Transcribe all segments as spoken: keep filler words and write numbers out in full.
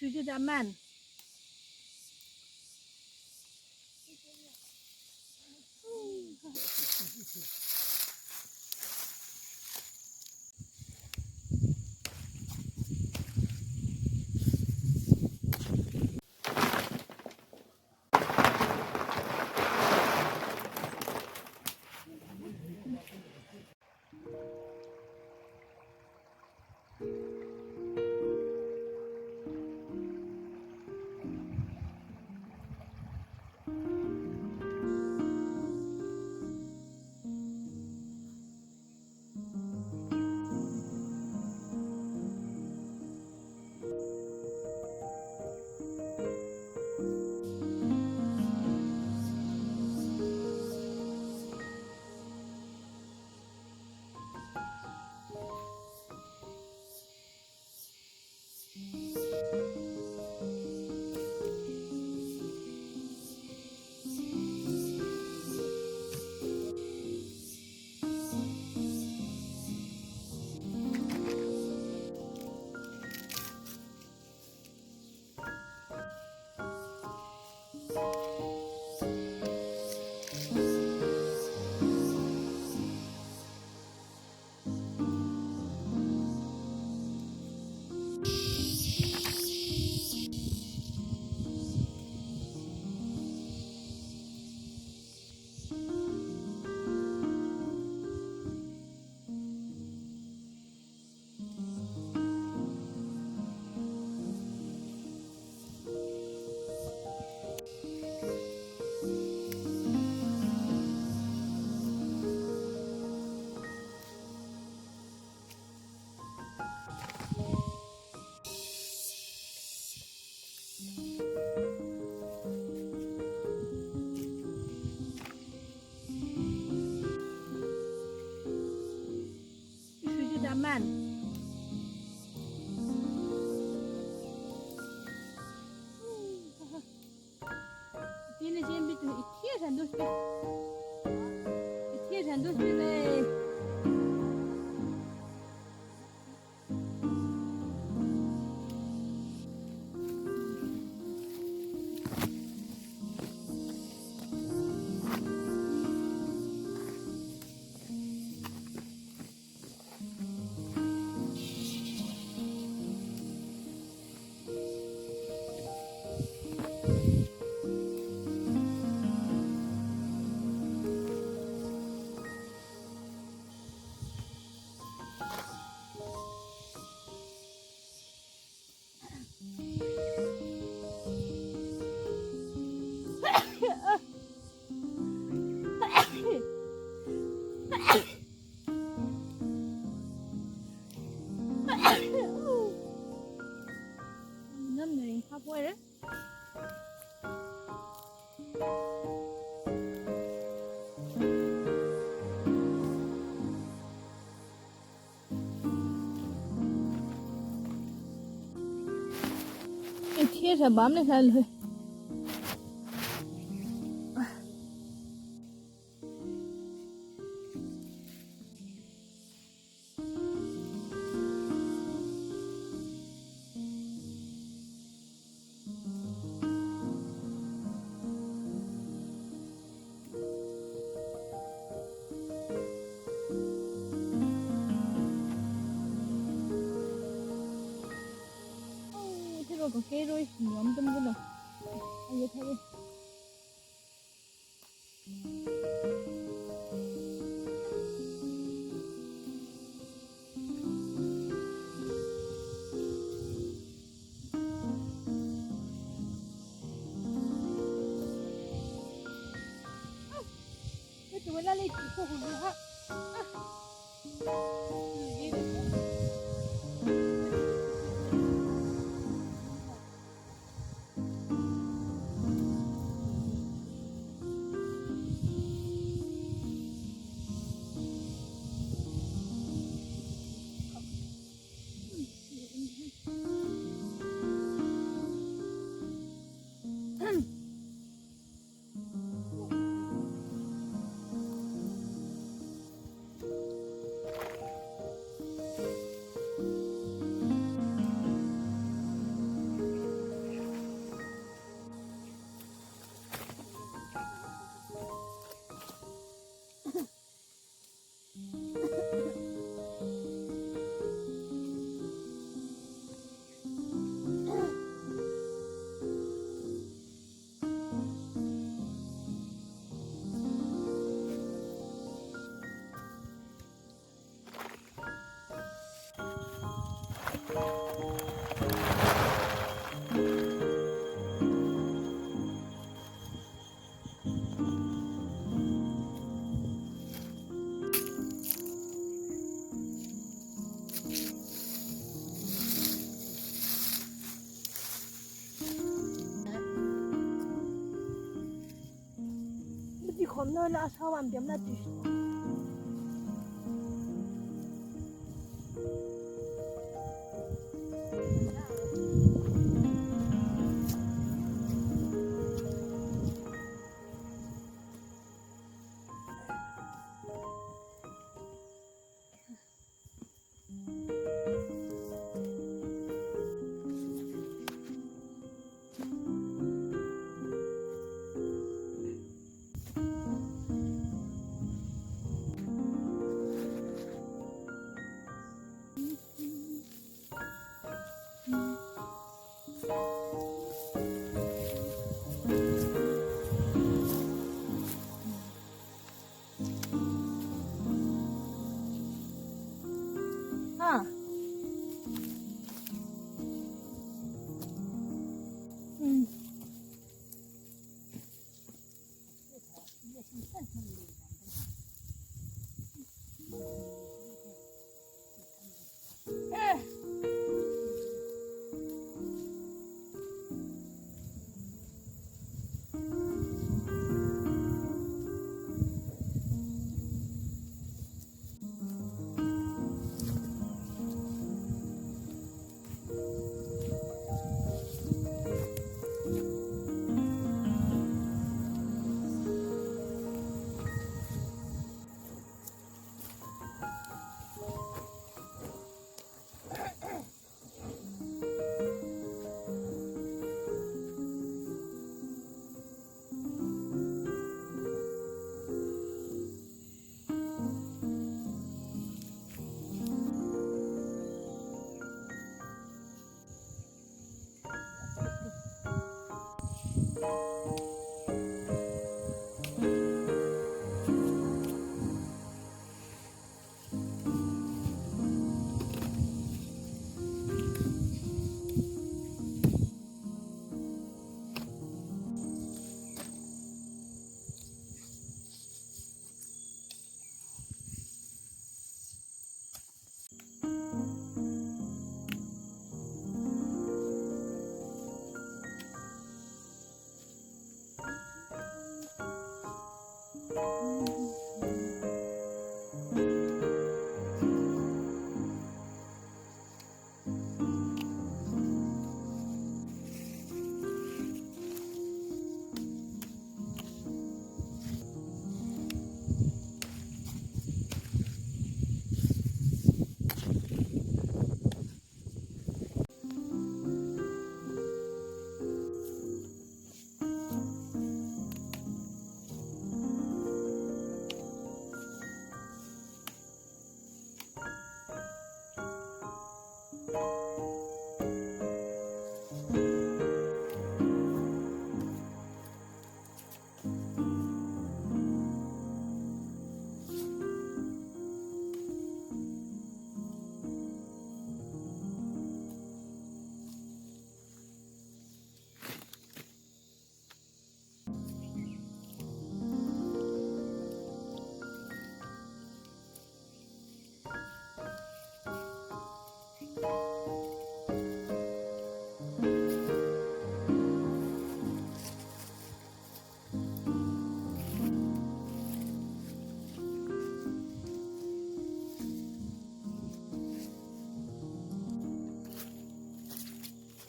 Tuju daman. Tuju daman. Tina jembi tu itia sandus pi. Itia sandus pi le. Nam na ringphā poi re. Itia sa bam le sa lui. Thiro ko kei roi, nyom tum gulo. Ayo thai. Khomnola asawam pemla tui. Ah. Hmm.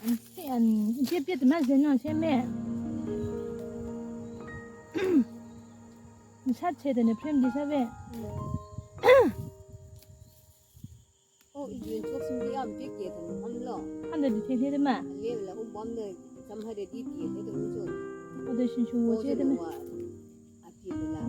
An se an, je pet ma je no se me. Nishat che de ne prem di sa ve. Oh, iyun chok sim di am pek ye tan ham lo. Ham da di the the ma. Le la um bom de sam ha de di di he de um chok. Oh, de shin shu wo che de ma. Wa a ti de la.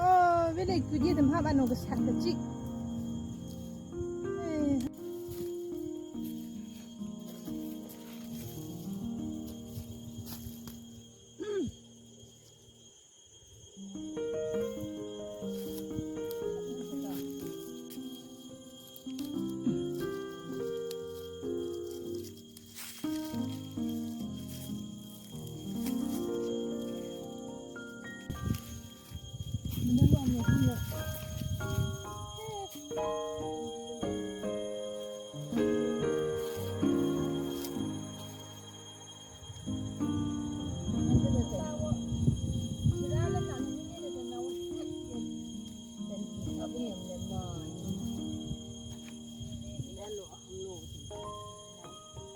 Oh, vele kudi dem haba no ga sat da chik. Eh.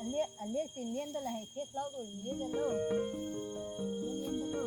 Ale, ale, si nian da la hai, tek lau do, nian da lo. Nian da lo.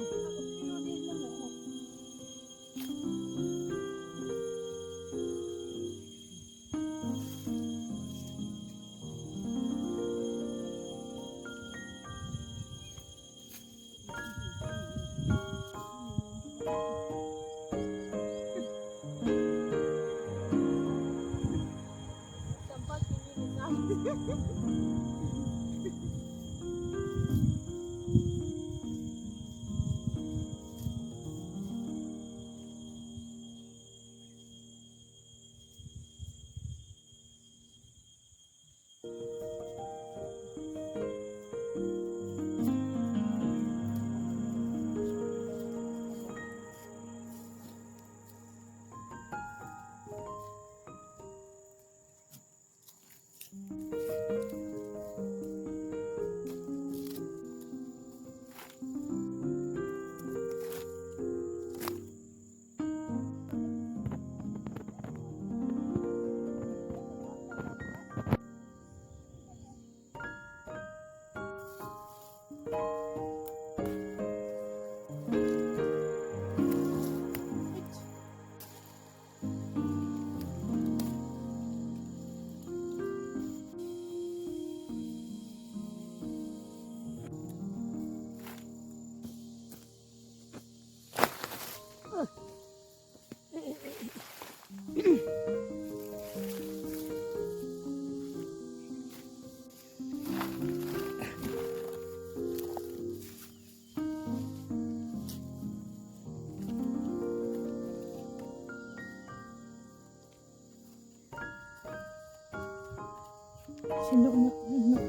Sino, no, no.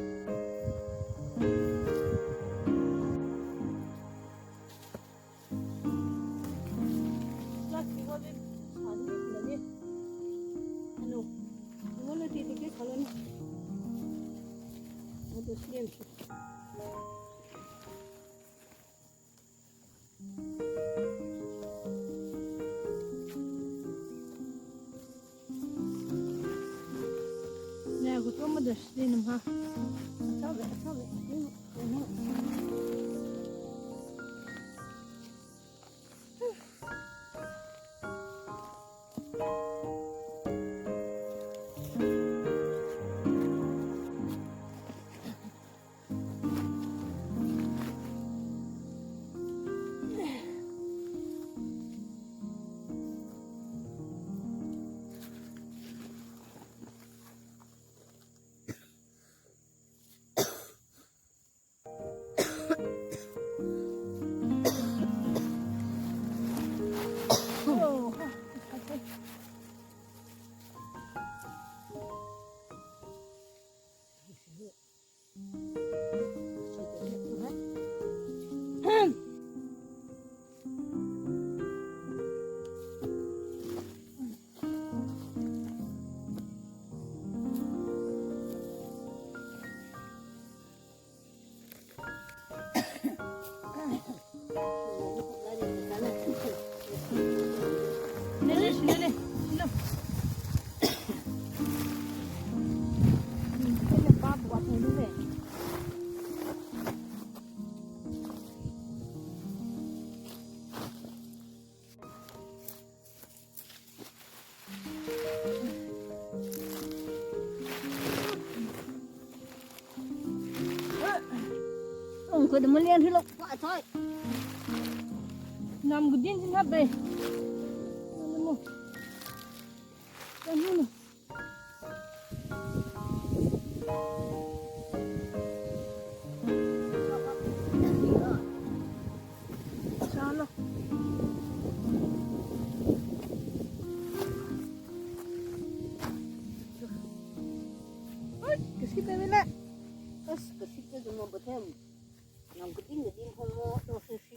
Plastic wala sāni lagi. Ano, wala titi ke khalon. Wala titi. Ya, aku tuh mau das di nama. Asal be, asal be. Ini, ini. Ong ko de malian hilo pa choi. Nam gudin sin hap dai. Nam mo. Nam mo. Chalo. Oi, kasi pe mila. Kas, kasi pe jumma bathem. Nam kating kating phong mo, to si si.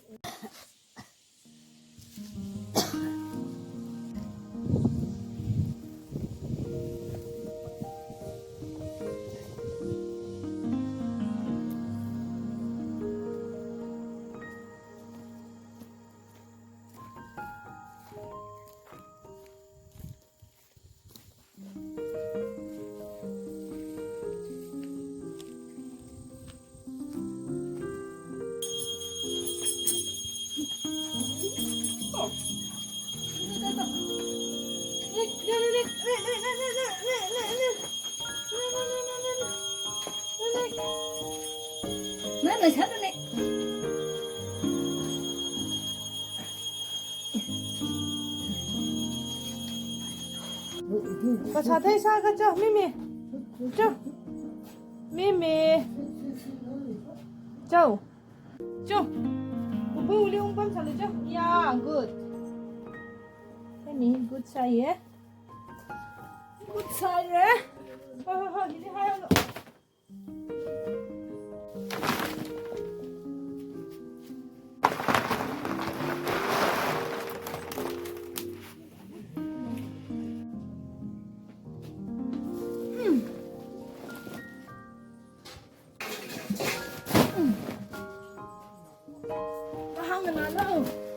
Sāthei sāka cho, Mimi. Cho. Mimi. Cho. Cho. Ubu uli ungpam sālu cho. Yeah, good. Mimi, good sāye. Good sāye. Ho, ho, ho, hili hai lo. Kahāng nganālu.